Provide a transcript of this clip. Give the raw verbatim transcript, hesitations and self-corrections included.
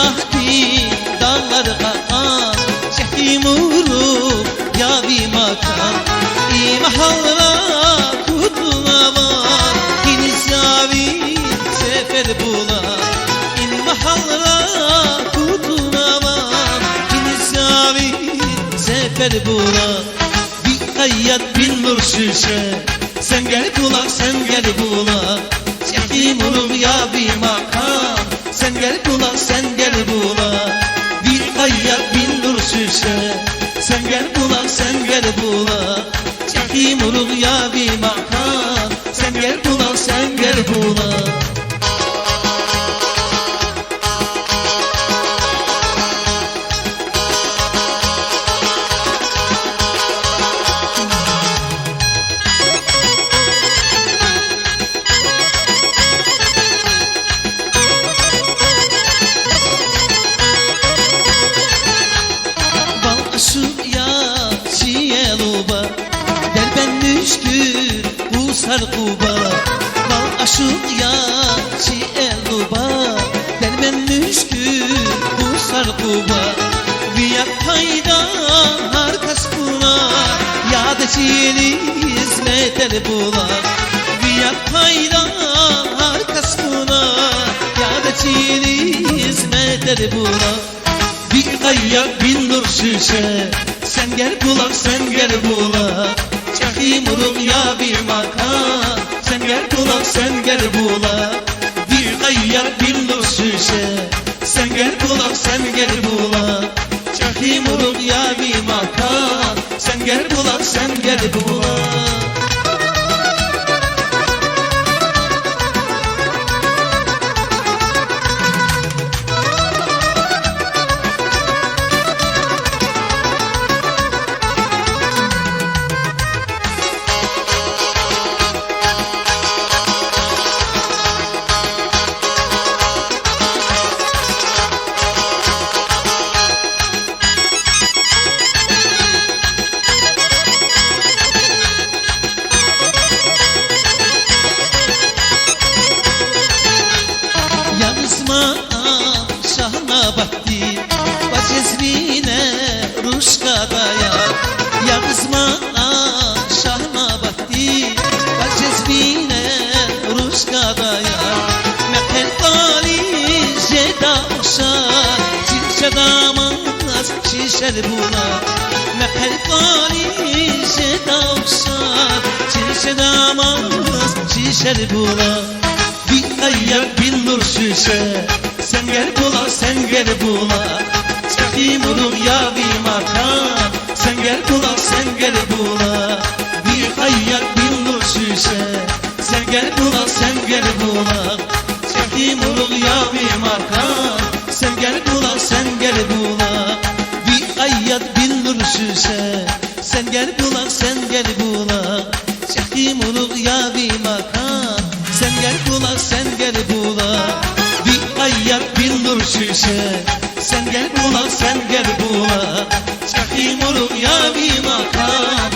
Агьди дагълар кьакьан, чӀехи Муруг я ви макан. Им гьалра кутунава, гьиниз я ви сефер булан. Им гьалра кутунава, гьиниз я ви сефер булан. Ви къайгъи яд, ви нур шуьше, Сенгер булах, Сенгер булах. ЧӀехи Муруг я ви макан, Сенгер булах, Сенгер булах. Ви къайгъи яд, ви нур шуьше, Сенгер булах, Сенгер булах. ЧӀехи Муруг я ви макан, Сенгер булах, Сенгер булах. Вал ашукь я чи Элкъуба, Дербент, Муьшкуьр, Къусар, Къуба. Вал ашукь я чи Элкъуба, Дербент, Муьшкуьр, Къусар, Къуба. Ви яд пайда гьар кас кьуна, яда чилиз метӀер булах. Ви яд пайда гьар кас кьуна, яда чилиз метӀер булах. Ви къайгъи яд, ви нур шуьше, Сенгер булах, Сенгер булах. ЧӀехи Муруг я ви макан, Сенгер булах, Сенгер булах. Ви къайгъи яд, ви нур шуьше, Сенгер булах, Сенгер булах. ЧӀехи Муруг я ви макан, Сенгер булах, Сенгер булах. Ягъизма Шагьнабатди, ваз жезвине руш гадаяр. Ягъизма Шагьнабатди, ваз жезвине руш гадаяр. Мехъер кӀвализ жеда ухшар, чир жедамаз шишер булах. Мехъер кӀвализ жеда ухшар, чир жедамаз шишер булах. Ви къайгъи яд, ви нур шуьше, Сенгер булах, Сенгер булах. ЧӀехи Муруг я ви макан, Сенгер булах, Сенгер булах. Ви къайгъи яд, ви нур шуьше, Сенгер булах, Сенгер булах. ЧӀехи Муруг я ви макан, Сенгер булах, Сенгер булах. Ви къайгъи яд, ви нур шуьше, Сенгер булах, Сенгер булах. ЧӀехи Муруг я ви макан, Сенгер булах, Сенгер булах. Ви къайгъи яд, ви нур шуьше, Сенгер булах, Сенгер булах. ЧӀехи Муруг я ви макан,